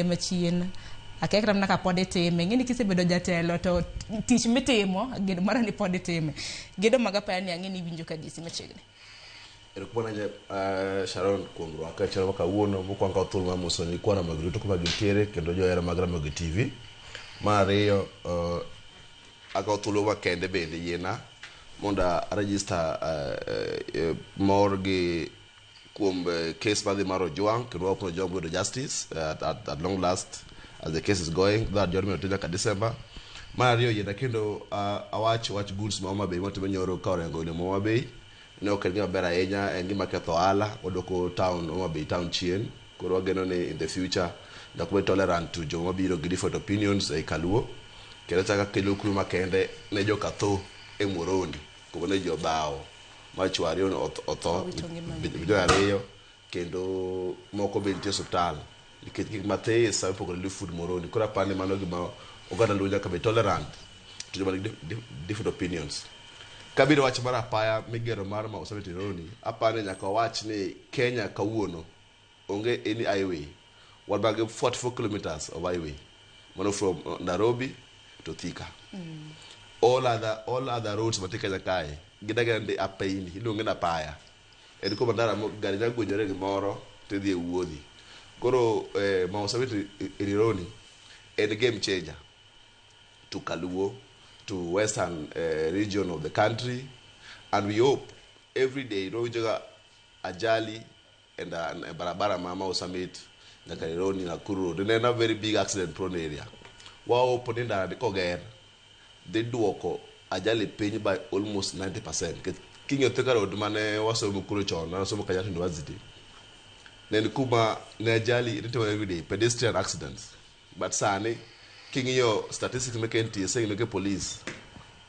Machien akia kata mana ka pod itime. Ing'e ni kisebedo jatelo to tich mitimo geno mara ni pod itime. Gedo mag apaya ni ang'e ni iwinjo ka DC machiegni. Erokamano ahinya Sharon kuom rwaka e chenro ma kawuono. Mokwongo akawo thuolo mar moso nyikwa Ramogi duto kuma gintiere kendo johera mag Ramogi TV. Mar ariyo akawo thuolo makende bende yiena mondo a register mor gi kuom case madhi mar Ojwang kendo wahope ni Ojwang biro yudo justice at long last as the case is going that adjournment otim nyaka December. Mar ariyo yiena kendo awach wach goods ma Homa Bay motime nyoro ka orengo olemo Homa Bay ne ok en gima ber ahinya en gima ketho ohala oduoko town Homa Bay town chien koro wageno ni in the future nyaka wabed tolerant to joma biro gi different opinions ei kaluo kendo achako akelo kuyo makende ne joka tho e Muhoroni kuma ne ji odhawo ma chwo ariyo otho Owito ngimagi. jo ariyo kendo moko be nitie e osiptal nikech gik mathis sama ipogore food Muhoroni koro aparo ni mano gima oganda luo nyaka bed tolerant to joma nigi different opinions. Kabiro wach mar apaya migero mar Mau Summit Rironi aparo ni nyaka wawach ni Kenya kawuono onge any highway wan mana gi 44 kilometers of highway mano from Nairobi to Thika. All other roads mantie Kenya kae gin agina ndi apeini iluonge ni apaya en kuma ndara gari nyalo gwenyore gimoro tidhi e wuodhi koro Mau Summit Rironi en game changer to Kaluo, to western region of the country, and we hope every day wawinjoga ajali and barabara ma Mau Summit nyaka Rironi, Nakuru Road. Ne en a very big accident prone area. Wa hope ni ndara ni koger dhi duoko ajali piny by almost 90%. Nikech king'iyo Thika Road mane wasomo kuro chon, mane wasomo Kenyatta University, ne en kuma ne ajali nitimo every day, pedestrian accidents. But sani king'iyo statistics meke NTSA gi meke police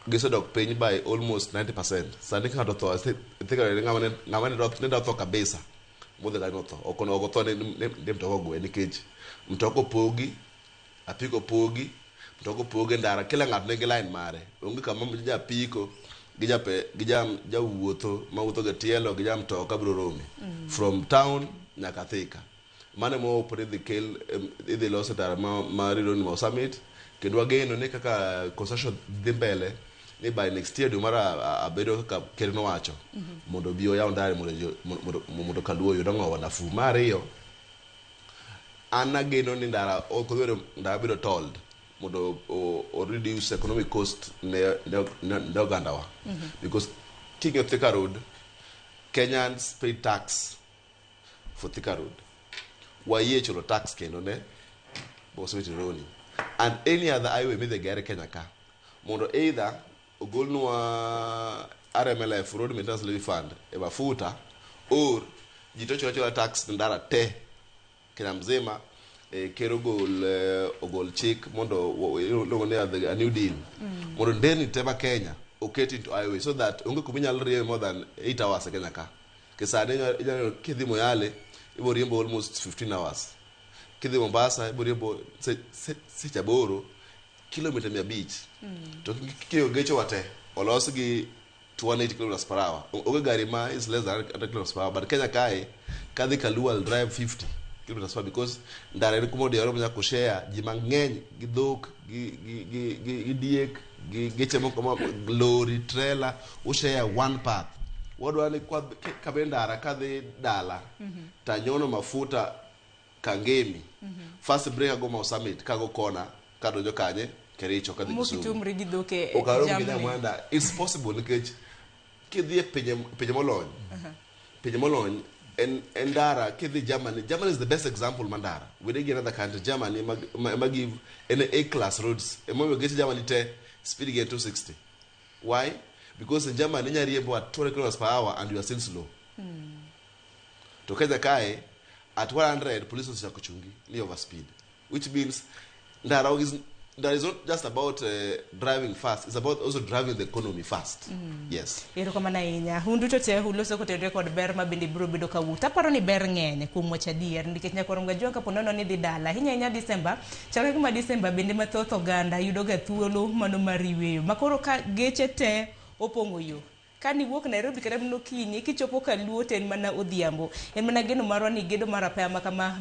gisedok piny by almost 90%. Sani ka ng'ato otho Thika Road ng'ama ne dwa tho kabisa modhi kanyo otho. Ok otho ni mtoka ogwe nikech mtoka opogi, apiko opogi, mtoka opogi e ndara, kila ng'ato nigi line mare. Onge kama ja apiko gi jape gi ja jawuotho mawuotho gi tielo gi ja mtoka biro rome from town nyaka Thika. Mano ema wahope ni idhi kel idhi los ndara ma Rironi Mau Summit kendo wageno ni kaka construction dhi mbele ni by next year dwe mar abiriyo kaka ker nowacho mondo obi oyaw ndara mondo kaluo oyud ang'owa nafuu. Mar ariyo an ageno ni ndara ok odhi bedo ndara biro tolled mondo o reduce economic cost ne ogandawa because king'iyo Thika Road, Kenyans pay tax for Thika Road. Wayie chulo tax kendo ne Mau Summit Rironi and any other highway midhi ger e Kenya ka mondo either ogolnwa RMLF, Road Maintenance Levy Fund, e mafuta or ji to chulo achula tax ne ndara te Kenya mzima. Ker ogol chik mondo iluongo ni a new deal mondo nderni te ma Kenya oket into highway so that onge kuma inyalo riembe more than 8 hours e Kenya ka. Ke sani inyalo kidhi Moyale ibo riembo almost 15 hours. Kidhi Mombasa ibo riembo seche 8 kilomita 500. To king'iyo geche wa te olos gi 280 kilometers per hour. Onge gari ma is less than 100 kilometers per hour. But Kenya kae kadhi Kaluo I'll drive 50 kilometers per hour because ndara en kuma odiyore manyaka share ji mang'eny gi dhok gi diek gi geche moko ma lori trailer ushare one path. Wadwa ni kabe ndara kadhi dala tanyono mafuta Kangemi first break ago Mau Summit kago kona kadonjo kanye Kericho kadhi Kisumu Mokitumri gi dhok e ok arom gi jamni. Nyamwanda. It's possible nikech kidhi e pinje molony en ndara kidhi Germany. Germany is the best example ma ndara. We didn't get another country Germany ma give en A class roads. Emomiyo geche Germany te speed get 260. Why? Because in Germany inya riembo at 200 kilometers per hour and you are still slow. To Kenya kae at 100 police osechako chungi ni over speed which means ndara is not just about driving fast, it's about also driving the economy fast. Yes. Erokamano ahinya un duto te uloso kotenore kod ber ma bende biro bedo kawuok taparo ni ber ng'eny kuom wacho adier nikech nyakwar Mgajwang' kapo nono ni dhi dala ahinya ahinya Disemba chakre kuma Disemba bende mathoth oganda yudo ga thuolo mano mar yweyo makoro ka geche te opong'o yo kaniwuok Nairobi kata mana okinyi kichopo Kaluo to en mana odhiambo en mana geno marwa ni gedo mar apaya ma kama.